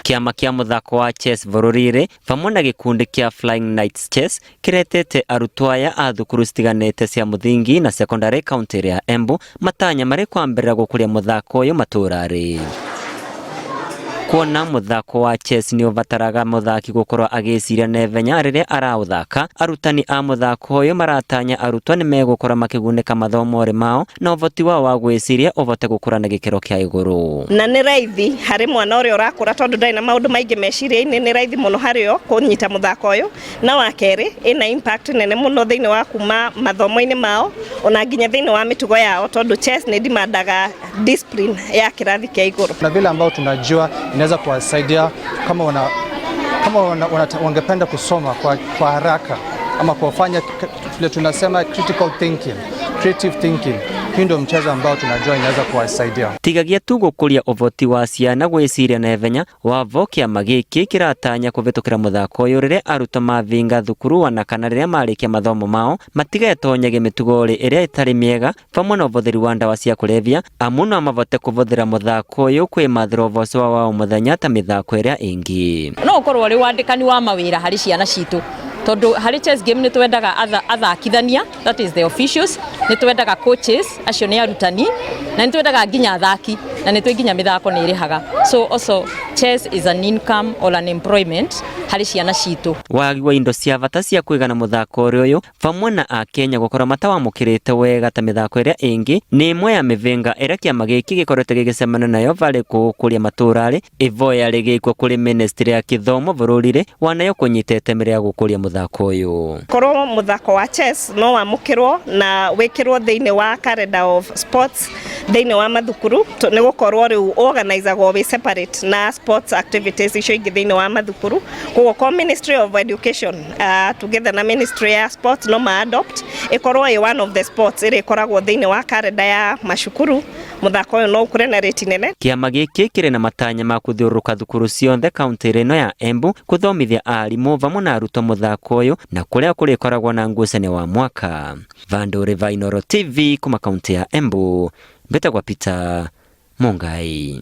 Kĩama kĩa mũthako wa chess bũrũri-rĩ vamwe na gĩkundi kĩa Flying Knights Chess kĩretete arutwo aya a thukuru citiganĩte cia mũthingi na secondary kaunti ya Embu matanya marĩ kwambĩrĩra gũkũria mũthako ũyũ matũũra-rĩ. Kuona mũthako wa chess nĩ ũbataraga mũthaki gũkorwo agĩciria naihenya rĩrĩa araũthaka, arutani a mũthako ũyũ maratanya arutwo nĩ megũkorwo makĩgunĩka mathomo-rĩ mao na ũhoti wao wa gwĩciria ũhote gũkũra na gĩkĩro kĩa igũrũ. Na nĩ raithi harĩ mwana ũrĩa ũrakũra tondũ ndarĩ na maũndũ maingĩ meciria-inĩ, nĩ raithi mũno harĩ o kũnyita mũthako ũyũ. Na wa kerĩ, ĩna impact nene mũno thĩinĩ wa kuma mathomo-inĩ mao ona nginya thĩinĩ wa mĩtugo yao tondũ chess nĩ demandaga discipline ya kĩrathi kĩa igũrũ. Na vile ambao tunajua inaweza kuwasaidia kama wangependa kusoma kwa haraka ama kufanya vile tunasema critical thinking, creative thinking. Hii ndio mchezo ambao tunajua inaweza kuwasaidia. Tigagia tu gũkũria ũhoti wa ciana gwĩciria naihenya wavo kĩama gĩkĩ kĩratanya kũvĩtũkĩra mũthako ũyũ rĩrĩa arutwo mavinga thukuru ona kana rĩrĩa marĩkia mathomo mao matigetonyage mĩtugo ĩrĩa ĩtarĩ mĩega vamwe na ũhũthĩri wa ndawa cia kũrebia, amu no mavote kũhũthĩra mũthako ũyũ kwĩmathĩra ũboco wa o mũthenya ta mĩthako ĩrĩa ĩngĩ. No ũkorwo ũrĩ wandĩkani wa mawĩra harĩ ciana citũ tondũ harĩ chess game nĩ twendaga athakithania, that is the officials, nĩ twendaga coaches, acio nĩ arutani, na nĩ twendaga nginya athaki, na nĩ twĩ nginya mĩthako nĩ ĩrĩhaga. So also chess is an income or an employment harĩ ciana citũ. Wagi wa indo cia bata cia kũigana mũthako ũrĩ ũyũ vamwe na akenya gũkorwo matawamũkĩrĩte wega ta mĩthako ĩrĩa ĩngĩ nĩ ĩmwe ya mĩvĩnga ĩrĩa kĩama gĩkĩ gĩkoretwo gĩgĩcemania nayo varĩ gũkũria matũũra-rĩ. Ivoya rĩgĩikwo kũrĩ ministry ya gĩthomo bũrũri-rĩ wanayo kũnyita itemi rĩa gũkũria mũthako ũyũ. Korwo mũthako wa chess no wamũkĩrwo na wĩkĩrwo thĩinĩ wa calendar of sports thĩinĩ wa mathukuru, nĩ gũkorwo rĩu organizagwo wĩ separate na sports activities icio ingĩ thĩinĩ wa mathukuru. Koguo ko Ministry of Education together na Ministry ya Sports no ma adopt ĩkorwo ĩ one of the sports ĩrĩa ĩkoragwo thĩinĩ wa calendar ya macukuru, mũthako ũyũ no ũkũre na rate nene. Kĩama gĩkĩ kĩrĩ na matanya ma kũthiũrũrũka thukuru ciothe kaunti ĩno ya Embu kũthomithia arimũ vamwe na arutwo mũthako ũyũ na kũrĩa kũrĩkoragwo na ngucanio wa mwaka. Vandũ va Inooro TV kuma kaunti ya Embu, mbĩtagwo Peter Mungai.